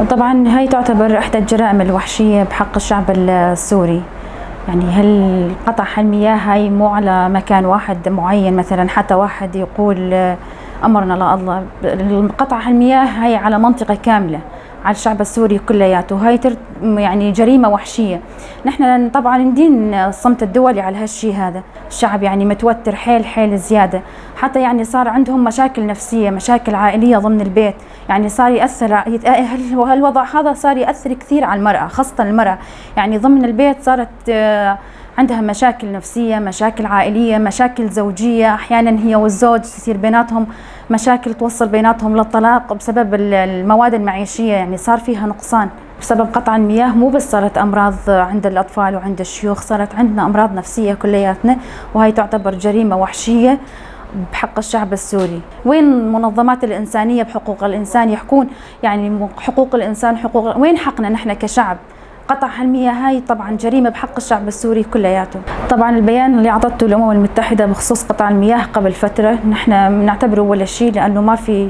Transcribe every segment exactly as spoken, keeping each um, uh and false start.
طبعًا هاي تعتبر إحدى الجرائم الوحشية بحق الشعب السوري. يعني هل قطع المياه هاي مو على مكان واحد معين، مثلًا حتى واحد يقول، آه، أمرنا لا الله. قطع المياه هاي على منطقة كاملة، على الشعب السوري كلياته. هاي تر-، يعني جريمة وحشية. نحن طبعًا ندين الصمت الدولي على هالشي هذا. الشعب يعني متوتر حيل حيل زيادة، حتى يعني صار عندهم مشاكل نفسية، مشاكل عائلية ضمن البيت. يعني صار يأثر، يت-، هال-، هالوضع هذا صار يأثر كثير على المرأة، خاصة المرأة. يعني ضمن البيت صارت، آه، عندها مشاكل نفسية، مشاكل عائلية، مشاكل زوجية، أحيانًا هي والزوج تصير بيناتهم مشاكل توصل بيناتهم للطلاق بسبب ال-، المواد المعيشية، يعني صار فيها نقصان. بسبب قطع المياه مو بس صارت أمراض عند الأطفال وعند الشيوخ، صارت عندنا أمراض نفسية كلياتنا، وهاي تعتبر جريمة وحشية بحق الشعب السوري. وين منظمات الإنسانية بحقوق الإنسان يحكون، يعني، م-، حقوق الإنسان، حقوق، وين حقنا نحن كشعب؟ قطع هالمياه هاي طبعًا جريمة بحق الشعب السوري كلياته. طبعًا البيان اللي أعطته الأمم المتحدة بخصوص قطع المياه قبل فترة، نحن بنعتبره ولا شي، لأنه ما في،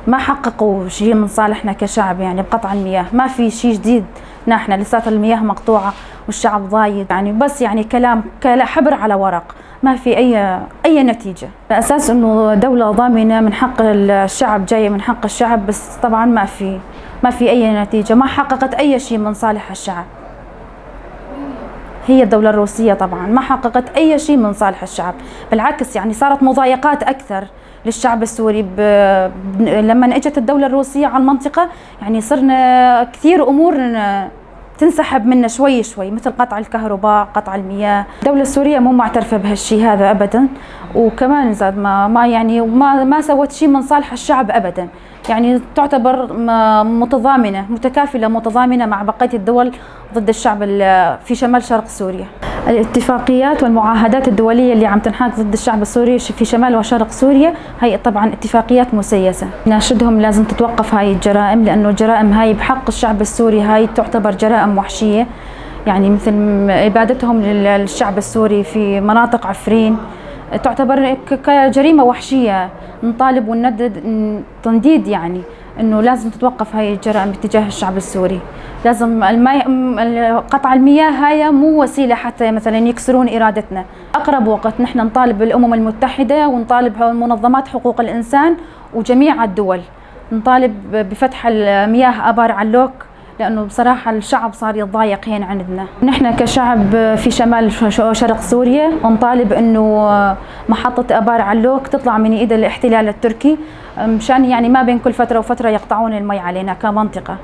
ما حققوا شي من صالحنا كشعب، يعني، بقطع المياه. ما في شي جديد، نحن لسات المياه مقطوعة والشعب ضايق، يعني، بس، يعني، كلام، كلا-، حبر على ورق، ما في أي، أي نتيجة. على أساس إنه دولة ضامنة من حق الشعب، جاية من حق الشعب، بس طبعًا ما في، ما في أي نتيجة، ما حققت أي شي من صالح الشعب. هي الدولة الروسية طبعًا ما حققت أي شي من صالح الشعب، بالعكس، يعني، صارت مضايقات أكثر للشعب السوري ب-، ب-، لمن إجت الدولة الروسية على المنطقة، يعني، صرنا كثير أمور ن-، تنسحب منا شوي شوي، مثل قطع الكهرباء، قطع المياه. الدولة السورية مو معترفة بهالشي هذا أبدًا، وكمان زاد ما، ما، يعني، ما، ما سوت شي من صالح الشعب أبدًا. يعني، تعتبر م-، متضامنة، متكافلة، متضامنة مع بقية الدول ضد الشعب ال-، في شمال شرق سوريا. الاتفاقيات والمعاهدات الدولية اللي عم تنحاك ضد الشعب السوري ش-، في شمال وشرق سوريا، هاي طبعًا اتفاقيات مسيسة. ناشدهم لازم تتوقف هاي الجرائم، لأنه الجرائم هاي بحق الشعب السوري، هاي تعتبر جرائم وحشية. يعني مثل م-، إبادتهم لل-، للشعب السوري في مناطق عفرين تعتبر ك-، كجريمة وحشية. نطالب ونندد، ن-، تنديد، يعني، إنه لازم تتوقف هاي الجرائم باتجاه الشعب السوري. لازم المي-، م-، ال-، قطع المياه هاي مو وسيلة حتى مثلًا يكسرون إرادتنا. أقرب وقت نحن نطالب بالأمم المتحدة ونطالب منظمات حقوق الإنسان وجميع الدول، نطالب بفتح المياه آبار علوك، لأنه بصراحة الشعب صار يتضايق هين عندنا. نحن كشعب في شمال ش-، ش-، شرق سوريا نطالب إنه محطة آبار علوك تطلع من إيد الاحتلال التركي، مشان يعني ما بين كل فترة وفترة يقطعون المي علينا كمنطقة.